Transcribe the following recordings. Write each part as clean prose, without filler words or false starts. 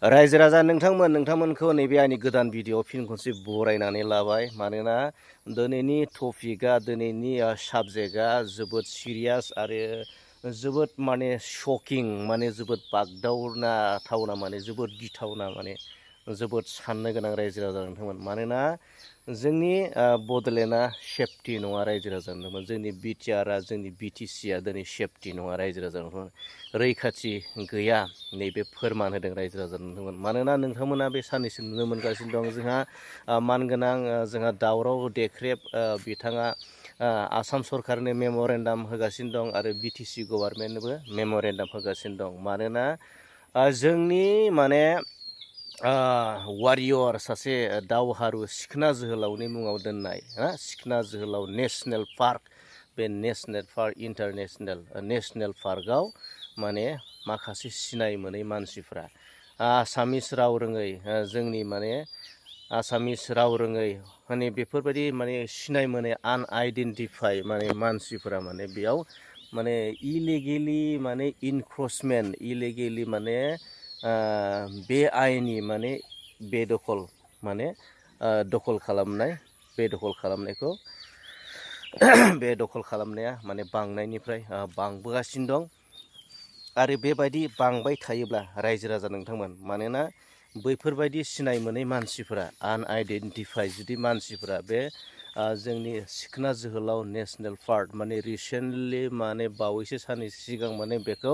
रायजो राजा नोंथांमोनखौ नैबे आंनि गोदान भिडिअ फिन खनसे बरायनानै लाबाय मानोना दिनैनि टपिकआ दिनैनि साबजेक्टआ जोबोद सिरियास आरो जोबोद माने शकिं माने जोबोद बागदावथावना माने जोबोद गिथावना माने जोबोद साननो गोनां रायजो राजा नोंथांमोन मानोना जोंनि बड'लेण्डआ सेफटि नङा रायजो राजा नोंथांमोन जोंनि बिटिआरआ जोंनि बिटिसिआ दिनै सेफटि नङा रायजो राजा नोंथांमोन रैखाथि गैया नैबे फोरमान होदों रायजो राजा नोंथांमोन मानोना नोंथांमोना बे साननैसो नुनो मोनगासिनो दं जोंहा मानगोनां जोंहा दावराव देख्रेब बिथाङा आसाम सरकारनो मेम'रेन्डाम होगासिनो दं आरो बिटिसि गभर्नमेन्टनोबो मेम'रेन्डाम होगासिनो दं मानोना जोंनि माने वारियर सासे दावहारु सिखोना जोहोलावनि मुङाव दोननाय सिखोना जोहोलाव नेसनेल पार्क बे नेसनेल पार्क नेसनेल पार्कआव माने माखासे सिनाय मोनै मानसिफ्रा आसामिस राव रोङै जोंनि माने आसामिस राव रोङै माने बेफोरबायदि माने सिनाय मोनै आनआइडेन्टिफाइ माने मानसिफोरा माने बेयाव माने इलिगेलि माने इनक्रचमेन्ट इलिगेलि माने बे आइननि माने बेदखल माने दखल खालामनाय बेदखल खालामनायखौ बे दखल खालामनाया माने बांनायनिफ्राय बांबोगासिनो दं आरो बेबायदि बांबाय थायोब्ला रायजो राजा नोंथांमोन मानोना बैफोरबायदि सिनाय मोनै मानसिफोरा आनआइडेन्टिफाइ जुदि मानसिफोरा बे जोंनि सिखोना जोहोलाव नेसनेल पार्क माने रिसेन्टलि माने बावैसो साननै सिगां माने बेखौ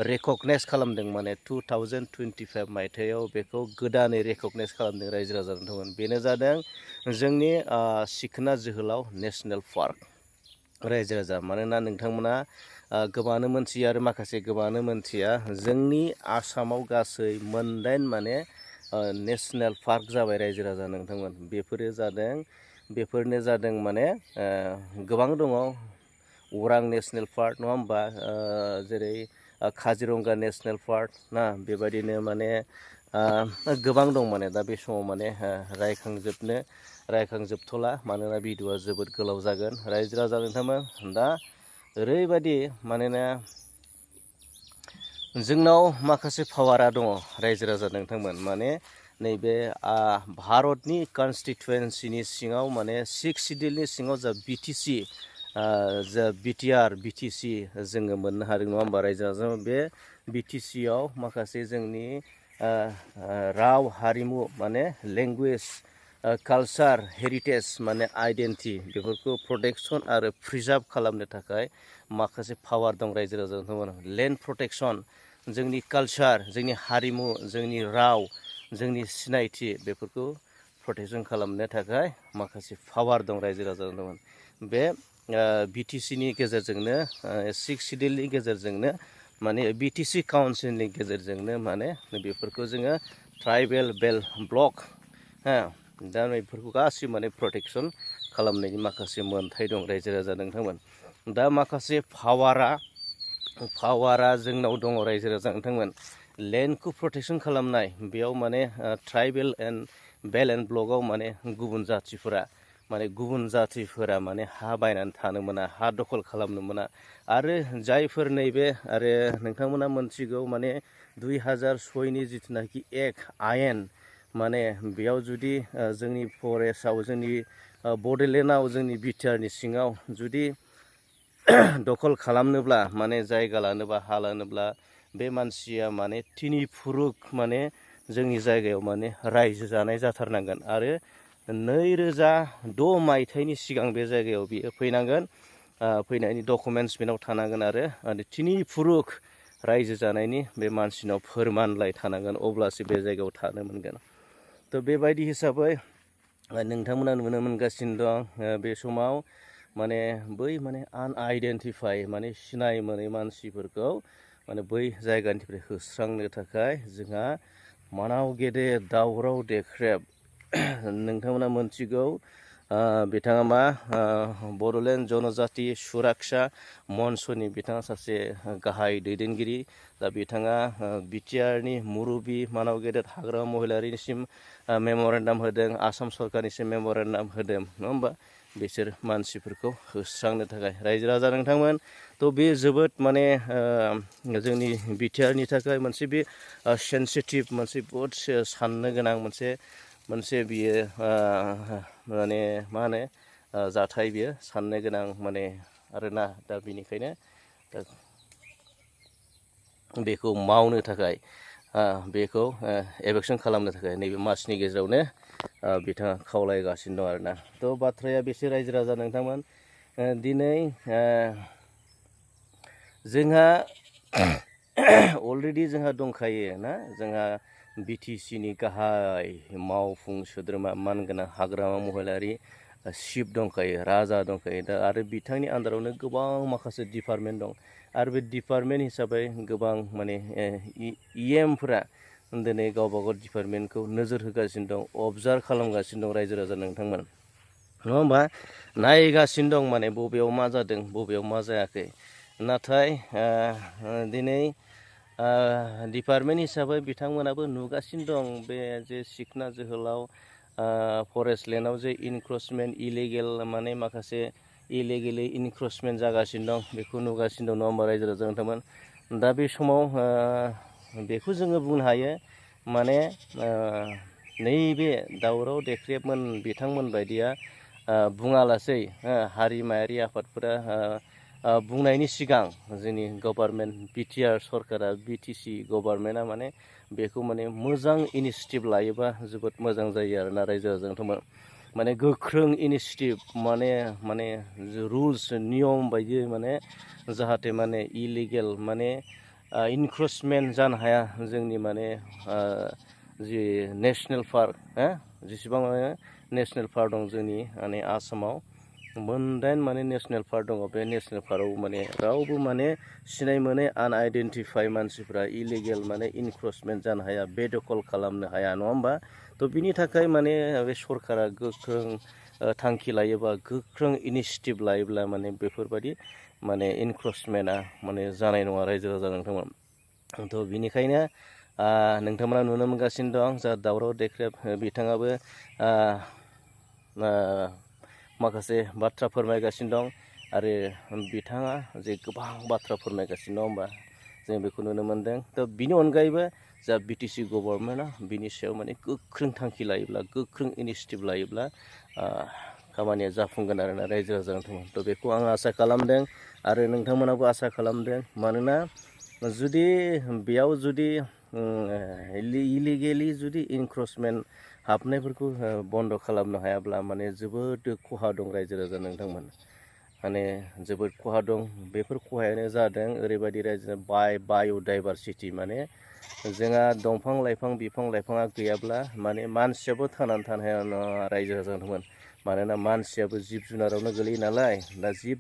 रेकगनाइज खालामदों माने 2025 मायथाइयाव बेखौ गोदानै रेकगनाइज खालामदों रायजो राजा नोंथांमोन बेनो जादों जोंनि सिखोना जोहोलाव नेसनेल पार्क रायजो राजा मानोना नोंथांमोना गोबाङानो मोनथियो आरो माखासे गोबाङानो मोनथिया जोंनि आसामाव गासै मोनदाइन माने नेसनेल पार्क जाबाय रायजो राजा नोंथांमोन बेफोरनो जादों माने गोबां दङ अरां नेसनेल पार्क नङा होमबा जेरै काजिरंगा नेसनेल पार्क ना बेबायदिनो माने गोबां दं माने दा बे समाव माने रायखांजोबथ'ला मानोना भिडिअआ जोबोद गोलाव जागोन रायजो राजा नोंथांमोन दा ओरैबायदि मानोना जोंनाव माखासे पावारा दङ रायजो राजा नोंथांमोन माने नैबे भारतनि कनस्टिटुवेन्सिनि सिङाव माने 6 सिडिउलनि सिङाव जा बिटिसि जा बिटिआर बिटिसि जोङो मोननो हादों नङा होमबा रायजो राजा बे बिटिसियाव माखासे जोंनि राव हारिमु माने लेंगुवेज कालचार हेरिटेज माने आइडेन्टिटि बेफोरखौ प्रटेक्सन आरो प्रिजार्भ खालामनो थाखाय माखासे पावार दं रायजो राजा नोंथांमोन लेन्ड प्रटेक्सन जोंनि कालचार जोंनि हारिमु जोंनि राव जोंनि सिनायथि बेफोरखौ प्रटेक्सन खालामनो थाखाय माखासे पावार दं रायजो राजा नोंथांमोन बे बिटिसिनि गेजेरजोंनो 6 सिडिउलनि गेजेरजोंनो माने बिटिसि काउन्सिलनि गेजेरजोंनो माने बेफोरखौ जोङो ट्राइबेल बेल्ट ब्लक दा बेफोरखौ गासैबो माने प्रटेक्सन खालामनायनि माखासे मोन्थाय दं रायजो राजा नोंथांमोन दा माखासे पावारा जोंनाव दङ रायजो राजा नोंथांमोन लेन्डखौ प्रटेक्सन खालामनाय बेयाव माने ट्राइबेल बेल्ट एन्ड ब्लकआव माने गुबुन जाथिफोरा माने हा बायनानै थानो मोना हा दखल खालामनो मोना आरो जायफोर नैबे आरो नोंथांमोना मोनथिगौ माने 2006नि जिथुनाखि आयेन माने बेयाव जुदि जोंनि फरेस्टआव जोंनि बड'लेण्डआव जोंनि बिटिआरनि सिङाव जुदि दखल खालामनोब्ला माने जायगा लानोबा हा लानोब्ला बे मानसिया माने तिनि फुरुक माने जोंनि जायगायाव माने रायजो जानाय जाथारनांगोन आरो 2006 मायथाइनि सिगां बे जायगायाव बियो फैनांगोन फैनायनि डकुमेन्टस बेनाव थानांगोन आरो तिनि फुरुक रायजो जानायनि बे मानसिनाव फोरमानलाइ थानांगोन अब्लासो बे जायगायाव थानो मोनगोन थ' बेबायदि हिसाबै नोंथांमोना नुनो मोनगासिनो दं बे समाव माने बै माने आनआइडेन्टिफाइ माने सिनाय मोनै मानसिफोरखौ माने बै जायगानिफ्राय होस्रांनो थाखाय जोंहा मानाव गेदेर दावराव देख्रेब नोंथांमोना मोनथिगौ बिथाङा मा बड'लेण्ड जनजाति सुरक्षा मन्चनि बिथाङा सासे गाहाय दैदेनगिरि दा बिथाङा बिटिआरनि मुरबि मानाव गेदेर हाग्रामा महिलारिनिसिम मेम'रेन्डाम होदों आसाम सरकारनिसिम मेम'रेन्डाम होदों नङा होमबा बिसोर मानसिफोरखौ होस्रांनो थाखाय रायजो राजा नोंथांमोन थ' बे जोबोद माने जोंनि बिटिआरनि थाखाय मोनसे बे सेन्सिटिभ मोनसे बहुद साननो गोनां मोनसे बियो माने मा होनो जाथाय बियो साननो गोनां माने आरोना दा बिनिखायनो बेखौ मावनो थाखाय बेखौ एभेक्सन खालामनो थाखाय नैबे मासनि गेजेरावनो बिथाङा खावलायगासिनो दं आरोना थ' बाथ्राया बेसो रायजो राजा नोंथांमोन दिनै जोंहा अलरेडि जोंहा दंखायो ना जोंहा बिटिसिनि गाहाय मावफुं सोद्रोमा मानगोनां हाग्रामा महिलारि चिफ दंखायो राजा दंखायो दा आरो बिथांनि आन्दारावनो गोबां माखासे डिपार्टमेन्ट दं आरो बे डिपार्टमेन्ट हिसाबै गोबां माने इएमफोरा दिनै गावबा गाव डिपार्टमेन्टखौ नोजोर होगासिनो दं अबजार्भ खालामगासिनो दं रायजो राजा नोंथांमोन नङा होमबा नायगासिनो दं माने बबेयाव मा जादों बबेयाव मा जायाखै नाथाय दिनै डिपार्टमेन्ट हिसाबै बिथांमोनाबो नुगासिनो दं बे जे सिखना जोहोलाव फरेस्ट लेन्डआव जे इनक्रचमेन्ट इलिगेल माने माखासे इलिगेलि इनक्रचमेन्ट जागासिनो दं बेखौ नुगासिनो दं नङा होमबा रायजो राजा नोंथांमोन दा बे समाव बेखौ जोङो बुंनो हायो माने नैबे दावराव देख्रेबमोन बिथांमोन बायदिया बुङालासै हारिमायारि आफादफोरा बुंनायनि सिगां जोंनि गभर्नमेन्ट बिटिआर सरकारा बिटिसि गभर्नमेन्टआ माने बेखौ माने मोजां इनिसिएटिभ लायोबा जोबोद मोजां जायो आरोना रायजो राजानोथ' माने गोख्रों इनिसिएटिभ माने रुल्स नियम बायदियै माने जाहाथे माने इलिगेल माने इनक्रचमेन्ट जानो हाया जोंनि माने जि नेसनेल पार्क जेसेबां माने नेसनेल पार्क दं जोंनि माने आसामाव 9 माने नेसनेल पार्क दङ बे नेसनेल पार्कआव माने रावबो माने सिनाय मोनै आनआइडेन्टिफाइ मानसिफ्रा इलिगेल माने इनक्रचमेन्ट जानो हाया बेदखल खालामनो हाया नङा होमबा थ' बिनि थाखाय माने बे सरकारा गोख्रों थांखि लायोबा गोख्रों इनिसिएटिभ लायोब्ला माने बेफोरबायदि माने इनक्रचमेन्टआ माने जानाय नङा रायजो राजा नोंथांमोन थ' बिनिखायनो नोंथांमोना नुनो मोनगासिनो दं जा दावराव देख्रेब बिथाङाबो माखासे बाथ्रा फोरमायगासिनो दं आरो बिथाङा जे गोबां बाथ्रा फोरमायगासिनो दं होमबा जों बेखौ नुनो मोनदों थ' बिनि अनगायैबो जा बिटिसि गभर्नमेन्टआ बिनि सायाव माने गोख्रों थांखि लायोब्ला गोख्रों इनिसिएटिभ लायोब्ला खामानिया जाफुंगोन आरोना रायजो राजा नोंथांमोन थ' बेखौ आं आसा खालामदों आरो नोंथांमोनाबो आसा खालामदों मानोना जुदि बेयाव जुदि इलिगेलि जुदि इनक्रचमेन्ट हाबनायफोरखौ बन्द' खालामनो हायाब्ला माने जोबोद खहा दं रायजो राजा नोंथांमोन माने जोबोद खहा दं बेफोर खहायानो जादों ओरैबायदि रायजो बाय'डाइभारसिटि माने जोंहा दंफां लाइफां बिफां लाइफाङा गैयाब्ला माने मानसियाबो थांनानै थानो हाया रायजो राजा नोंथांमोन मानोना मानसियाबो जिब जुनारावनो गोलैयो नालाय दा जिब